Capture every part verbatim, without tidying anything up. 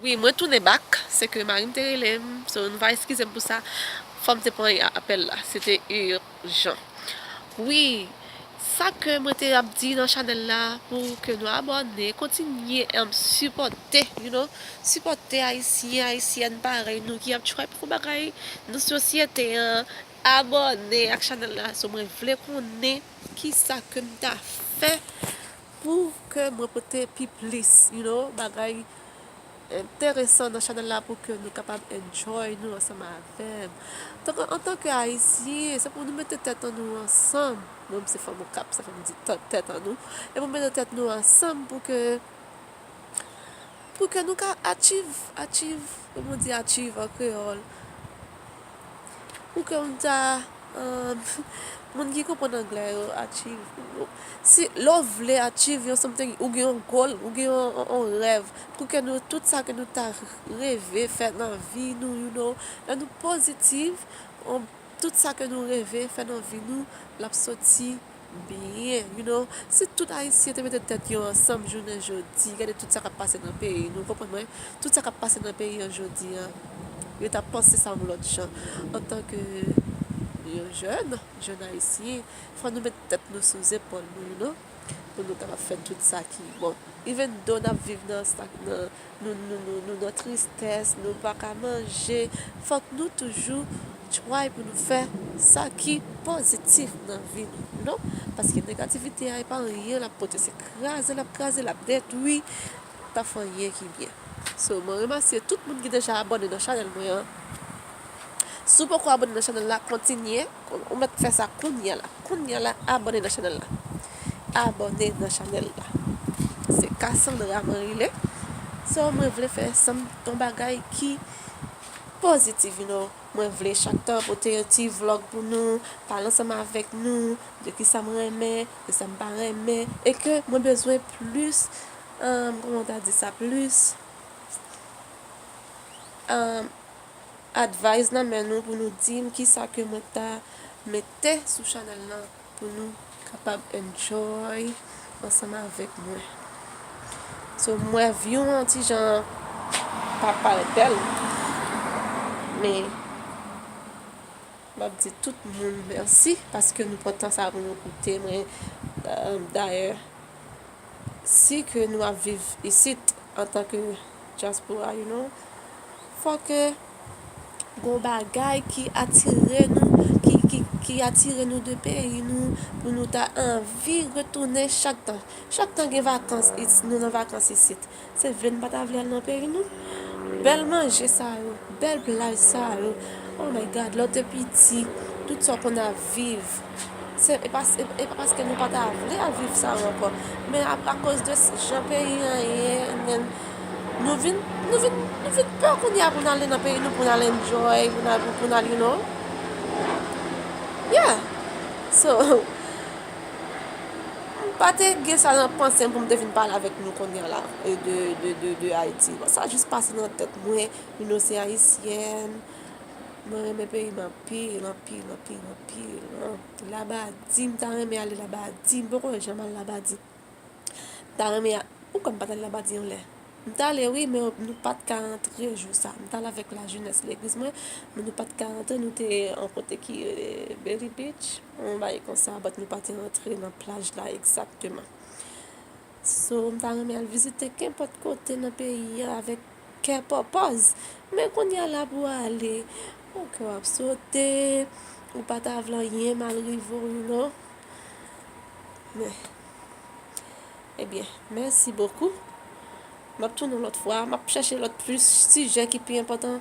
Wi, mwen tounen back, se ke mari m te rele m, so nou va eskize m pou sa. Fò m te pran apèl la, se te ijan. Wi, sa ke mwen te ap di nan chanèl la, pou ke nou abòne, kontinye, em, sipòte, you know, sipòte Ayisyen, Ayisyèn parèy nou ki ap try pou fè bagay nan sosyete an, abòne ak chanèl la. So, mwen vle konnen kisa ke m ta fè pou ke mwen pote pi plis, you know, bagay enteresan nan chanèl la pou ke nou kapab enjoy nou ansanm avè m. Tank, antanke Ayisyen, se pou nou mete tèt an nou ansanm. Mwen, se fanm Okap, sa fè m di tan- tèt an nou. E pou mete tèt nou ansanm pou ke, pou ke nou ka achieve, achieve, kòman di achieve an kreyòl? Pou ke nou ta, um, moun ki konprann anglè yo, achieve. Si lè w vle achieve yon something, ou gen yon goal, ou gen yon, yon, yon rèv, pou ke nou, tout sa ke nou ta reve fè nan vi nou, you know, lè nou pozitif, on, tout sa ke nou reve fè nan vi nou, l ap soti byen, you know. Si tout Ayisyen te mete tèt yo ansanm jounen jodi, gade tout sa k ap pase nan peyi nou, konprann mwen? Tout sa k ap pase nan peyi an jodi an, yo t ap panse sa yon lòt jan. Antanke yon jèn, jèn Ayisyen, fò nou met tèt nou sou zepòl nou, you know, pou nou kapab fè tout sa ki bon. Even though n ap viv nan, nan, nou, nou, nou, nou nan tristès, nou pa ka manje, fòk nou toujou try pou nou fè sa ki pozitif nan vi nou, you know? Paske negativite a, e pa anyen l ap pote, se kraze l ap kraze, l ap detwi, pa fè anyen ki byen. So, mwen remèsye tout moun ki deja abòne nan chanèl mwen an. Si w poko abòne nan chanèl la, kontinye. Ou mèt fè sa kounye a la. Kounye a la, abòne nan chanèl la. Abòne nan chanèl la. Se Cassandra mwen rele. So, mwen vle fè ansanm yon bagay ki pozitif, you know. Mwen vle chak tan pote yon ti vlog pou nou, pale ansanm avèk nou de kisa m renmen, de sa m pa renmen, e ke mwen bezwen plis, um, kòman ta di sa, plis, um, advice nan men nou pou nou di m kisa ke mwen ta mete sou chanèl lan pou nou kapab enjoy ansanm avèk mwen. So, m wè view an ti jan pa parèt bèl, men m ap di tout moun mèsi paske nou pran tan sa pou nou koute mwen. Euh, dayè, si ke nou ap viv isit antanke dyaspora, you know, fò ke gon bagay ki atire nou, ki, ki, ki atire nou de peyi nou, pou nou ta anvi retounen chak tan. Chak tan gen vakans, is-, nou nan vakans isit. Se vle n pa ta vle al nan peyi nou? Bèl manje sa yo, bèl plaj sa yo. Oh my God, lè w te piti, tout sa w konn ap viv. Se, e pa, e, e pa paske nou pa ta vle al viv sa yo ankò. Men a, akoz de s-, jan peyi an ye, and then, nou vin, nou vin, nou vin pè kounye a pou n ale nan peyi nou, pou n al enjoy, pou n al, pou n al, you know. Yeah. So, m pa te gen sa nan panse m pou m te vin pale avèk nou kounye a la, e de, de, de, de Ayiti. Bon, sa jis pase nan tèt mwen, you know, se ayisyèn. Mwen renmen peyi m anpil, anpil, anpil, anpil. Labadi, m ta renmen ale Labadi. M poko janm al Labadi. M ta renmen a-, ou kwè m pa t al Labadi yon lè? M t ale wi, men nou pa t ka rantre jou sa. M t ale avèk lajenès legliz mwen, men nou pa t ka rantre, nou te yon kote ki rele Berry Beach, yon bagay konsa, but nou pa te rantre nan plaj la egzakteman. So, m ta renmen al vizite kenpòt kote nan peyi a avèk kè pòpòz. Men kounye a la pou ale, ou kè w ap sote, ou pa ta vle anyen mal rive w, you know. Men, ebyen, mèsi bokou. M ap tounen yon lòt fwa, m ap chèche lòt plis sijè ki pi enpòtan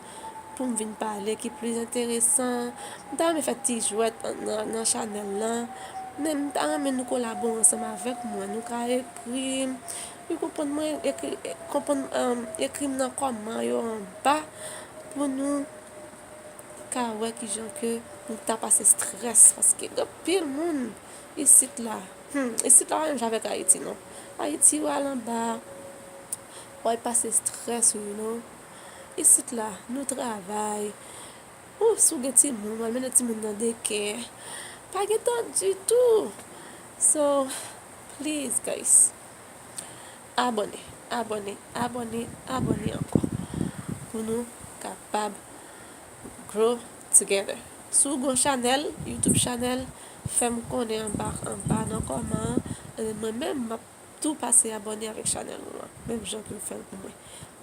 pou m vin pale, ki plis enteresan. M ta renmen fè ti jwèt nan, nan chanèl lan, men m ta renmen nou kolabore ansanm avèk mwen. Nou ka ekri m, nou konprann mwen, ekri, konprann, um, ekri m nan kòman yo anba pou nou ka wè kijan ke nou ta pase strès, paske gen anpil moun isit la. Hmm, isit la pa menm jan avèk Ayiti, non. Ayiti, w al anba, w al pase strès ou, you know. Isit la, nou travay. Ou, si w gen timoun, w al mennen timoun nan daycare. Pa gen tan ditou. So, please, guys. Abòne, abòne, abòne, abòne ankò. pou nou kapab grow together. Si w gen chanèl, YouTube chanèl, fè m konnen anba, anba nan kòman an. E mwen menm, m ap tou pase abòne avèk chanèl ou an, menm jan ke w fè l pou mwen.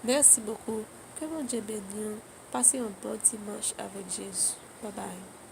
Mèsi bokou. Ke Bondye beni w. Pase yon bon dimanch avèk Jezi. Babay.